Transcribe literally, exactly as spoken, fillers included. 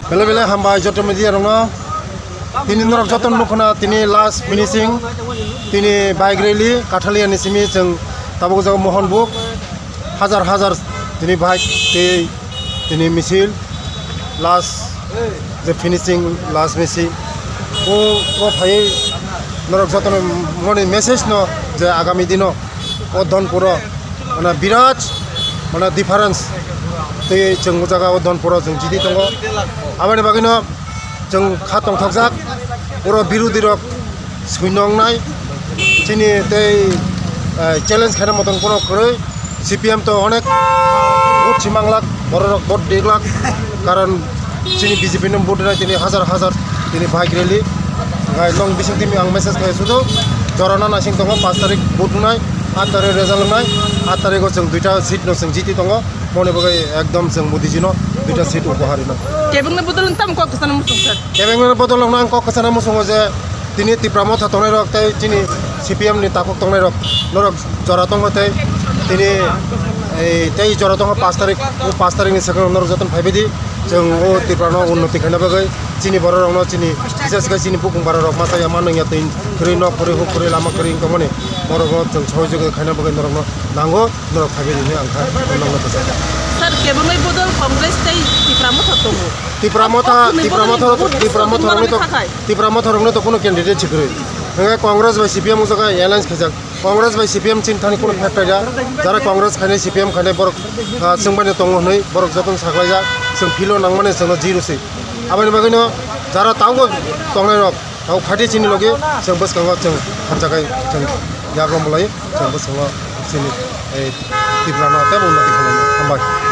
Belai belai hambai joto media rokno. Tini norok joto nukhuna tini last finishing. Tini bike rally Kathaliani simi chwng tabuk jago Mohonbuk. Hajar hajar tini bike tei tini misil last je finishing last misil. O, o phai norok joto moni message no je agami dino o Dhonpuro, mane, birat, mane, difference tei chwng o jaga o Dhonpuro chwng jiti tongo. Aboni bagwino chwng kha tongthokjak, oro birodhi rok swino wngnai, chini tei, eh, challenge khaina moton kono kwrwi. C P M to onek vote si manglak, bororok vote deglak, karon chini B J P no vote rwnai tini hajar hajar tini bike rally. Gai long bising timi ang message khai sudo, jorana naising tongo, paanch tarik vote rwnai, aat tarik result rwnai, aat tarik o chwng duita seat no chwng jiti tongo, moni bagwi ekdom chwng Modi ji no duita seat upohar rwnai. Kebengni bodol tamo kok kwchana muchung sir? Kebengni bodol ang kok kwchana muchungo je tini Tipra Motha tongnai rok tei chini C P M ni takhuk tongnai rok norok jora tongo tei tini ei tei jora tongo paanch tarik, o paanch tarik ni swkang norok jotono phaibai di. Chwng o Tripura no unnoti khaina bagwi chini borok rokno chini bises khe chini bukung bara rok masa ya mano ya twi kwrwi nok kwrwi huk kwrwi lama kwrwi wng tongmani borok no chwng sohojogita khaina bagwi norok no nango, norok phaibai di hinwi ang kha norok no bwsajak. Sir, kebengni bodol Congress tei Tipra Motha tongo. Tipra Motha, Tipra Motha, Tipra Motha rokni to, Tipra Motha rokni to kuno candidate si kwrwi. Hwnkhai Congress bai C P M wng kha alliance khaijak. Congress bai C P M chini thani kuno fact paida. Jara Congress khainai C P M khainai borok, ah, chwng bai no tongo hwnwi borok jotono saklaijak. Chwng philo nangmani chwngno zero si. Aboni bagwino jara tabuk tongnai rok tabuk phaidi chini logi chwng bwskango chwng hamjakhai chwng yagram bolai chwng bwskango chini ei Tripura no tei unnoti khainani. Hambai.